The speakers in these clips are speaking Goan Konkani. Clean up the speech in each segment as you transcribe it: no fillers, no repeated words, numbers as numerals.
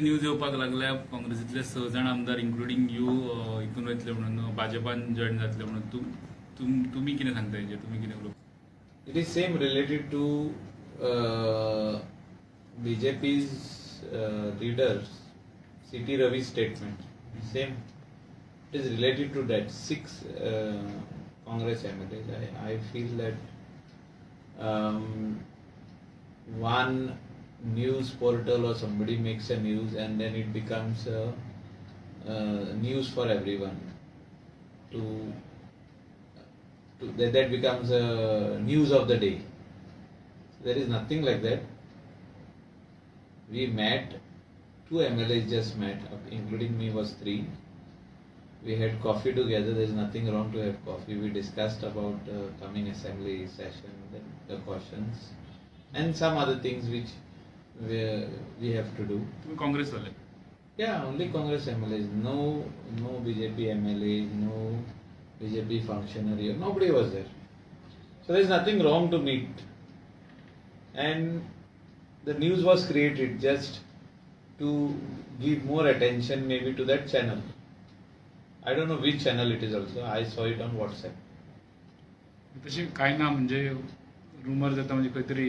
न्यूज येवपाक लागल्या, काँग्रेसीतले स जाण आमदार इन्क्लुडींग you हितून वयतले म्हणून, भाजपान जॉईन जातले म्हणून. तुमी कितें सांगता हेजेर? तुमी कितें उलोवप? It is same related to BJP's leaders, CT Ravi's statement. Same. It is related to that. Six Congress MLAs. I feel that one news portal or somebody makes a news and then it becomes a news for everyone to that becomes a news of the day. There is nothing like that. We met, two MLAs just met, including me was three. We had coffee together. There is nothing wrong to have coffee. We discussed about coming assembly session, the cautions, and some other things which we have to do. तुमी काँग्रेसवाले? Yeah, only Congress MLAs. No, no BJP MLA, no BJP functionary. Nobody was there. So there is nothing wrong to meet. And the news was created just to give more attention maybe to that channel. I don't know which channel it is also. I saw it on WhatsApp. तशें कांय ना, म्हणजे रुमर जाता, म्हणजे खंय तरी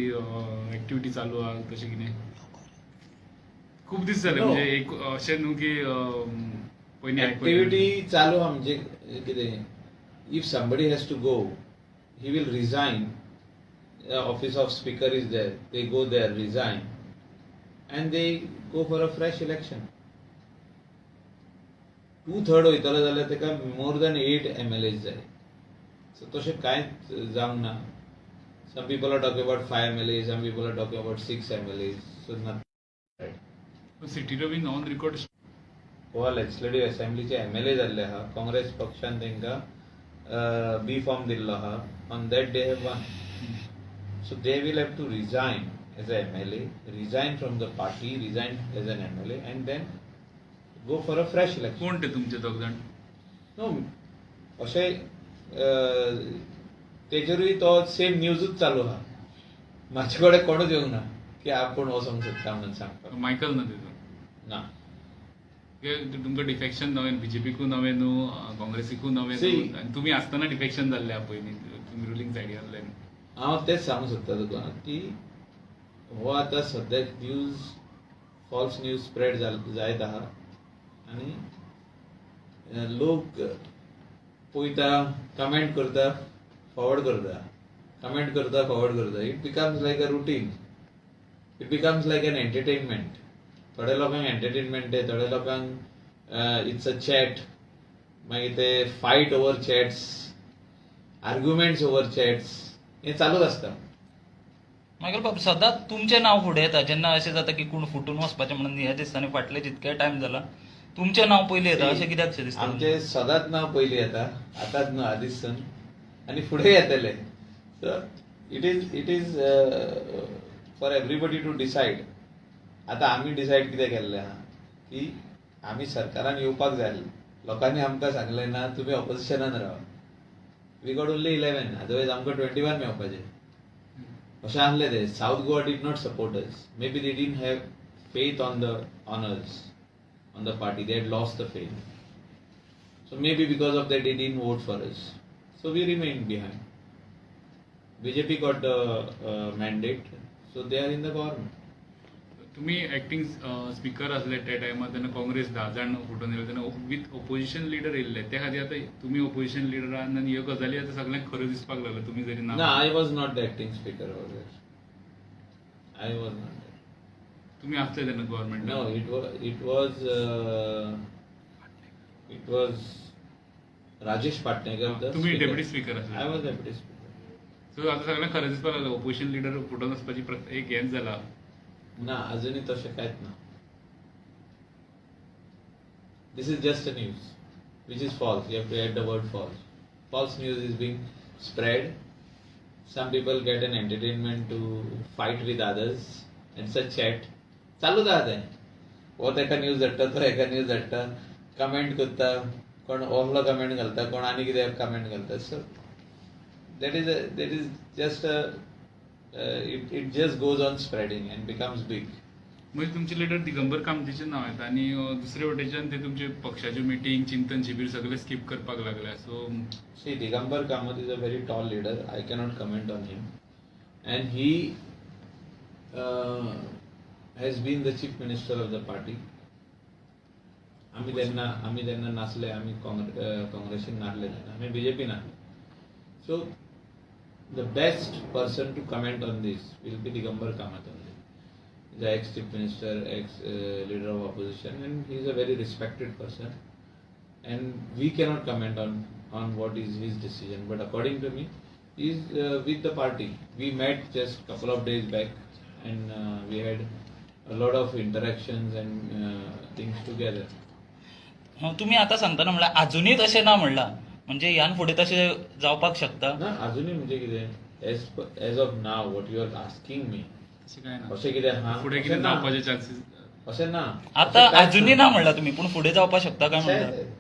एक्टिविटी चालू आहा, तशें कितें खूब दीस जाले. No. म्हणजे एक अशें न्हू की पयलीं आयकून- ऍक्टिव्हिटी चालू आहा म्हणजे कितें, if somebody has to go, he will resign. Office of speaker is there. They go there, resign, and they go for a fresh election. Two third वयतलो जाल्यार ताका मोर दॅन एट एमएलएज जाय. सो तशें कांयच जावंक ना. Some people are talking about five MLA, some people are talking about six MLA, so nothing. C T Ravin on record Goa legislative असेंब्लीचे एमएलए जाल्ले आहा. काँग्रेस पक्षान तांकां बी फॉर्म दिल्लो आहा. On that they have won, so they will have to resign as a MLA, resign from the party, resign as an MLA and then go for a fresh election. कोण ते तुमचे दोग जाण? नो, अशें तेजेरूय तो सेम न्यूजूच चालू आहा. म्हाजे कडेन कोणूच येवंक ना की आपूण वचोंक सोदता म्हणून सांगपाक. मायकल ना तितून? ना. तुमकां डिफेक्शन नवें, बीजेपीकूय नवें न्हू, काँग्रेसीकूय नवें न्हू. See. आनी तुमी आसतना डिफेक्शन जाल्लें आहा पयलीं, तुमी रुलींग सायडीर आसले. हांव तेच सांगूंक सोदता तुका की हो आतां सद्याक न्यूज, फॉल्स न्यूज स्प्रेड जायत आहा आनी लोक पळयता, कमेंट करता, फॉरवर्ड करता, कमेंट करता, फॉरवर्ड करता. It becomes like a routine. It becomes like an entertainment. थोड्या लोकांक एंटरटेनमेंट आहे, थोड्या लोकांक it's a chat. मागीर ते fight over chats, arguments over chats, हें चालूच आसता. मागीर बाब, सदांच तुमचें नांव फुडें येता जेन्ना अशें जाता की कोण फुटून वचपाचें म्हणून. ह्या दिसांनी फाटले जितके टायम जाला, तुमचें नांव पयलीं येता, अशें कित्याक शें दिसता? आमचे सदांच नांव पयलीं येता, आतांच न्हू, आदींचसून आनी फुडें येतले. So it is for everybody to decide. आतां आमी डिसायड कितें केल्लें आहा की आमी सरकारान येवपाक जाय. लोकांनी आमकां सांगलें, ना, तुमी ऑपोजिशनान रावा. We got only 11, otherwise आमकां 21 मेळपाचे अशें आहलें तें. South Goa did not support us. Maybe they didn't have faith on us, on the party. They had lost the faith. So maybe because of that they didn't vote for us. So we remained behind. BJP got the mandate, so they are in the government. तुम्ही एक्टिंग स्पीकर असले त्या टायमार, तेन्ना काँग्रेस 10 जाण फुटून येयले, तेन्ना विथ ओपोजिशन लिडर येयल्ले. त्या खातीर आतां तुमी ओपोजिशन लिडर आनी ह्यो गजाली आतां सगळ्यांक खऱ्यो दिसपाक लागल्यो, तुमी जरी No, ना. I was not the acting speaker over there. I was not there. तुमी असले तेन्ना government? No, it was Rajesh Patnekar, the तुम्ही speaker. Deputy speaker असले. I was deputy speaker. So आतां सगळ्यांक खरें दिसपाक लागलें, ओपोजिशन लिडर फुटून वचपाची एक हेंच जाला. ना, अजूनही तशें कांयच ना. This is just a news which is false. You have to add the word "false". False news is being spread. Some people get an entertainment to fight with others. It's a chat चालूच आहा तें. हो तेका न्यूज धाडटा, तो हेका न्यूज धाडटा, कमेंट करता, कोण असलो कमेंट घालता, कोण आनी कितें कमेंट घालता. So that is just a it just goes on spreading and becomes big. म्हणजे तुमचे लिडर दिगंबर कामतीचें नांव येता आनी दुसरे वटेच्यान ते तुमचे पक्षाच्यो मिटींग, चिंतन शिबीर सगळे स्कीप करपाक लागले, so See, Digambar Kamath is a very tall leader. I cannot comment on him. And he has been the chief minister of the party. आम्ही त्यांना नासले, आम्ही काँग्रेसीन नासले तेन्ना, आम्ही बीजेपी नासले. So the best person to comment on this will be Digambar Kamat only. The ex chief minister, ex leader of opposition, and he is a very respected person, and we cannot comment on what is his decision, but according to me, he is with the party. We met just couple of days back and we had a lot of interactions and things together. तुम्ही आता सांगतना म्हणल्यार अजुनूय तशें ना म्हणलां, म्हणजे ह्यान फुडें तशें जावपाक शकता? ना, अजूनही म्हणजे कितें, as of now, what you are asking me, तशें काय ना. अशें कितें आहा? फुडें कितें अशें ना. जावपाचे चान्सीस? अशें ना. आता अशें कांयच अजुनूय ना म्हणलां तुमी, पूण फुडें जावपाक शकता काय म्हणटा?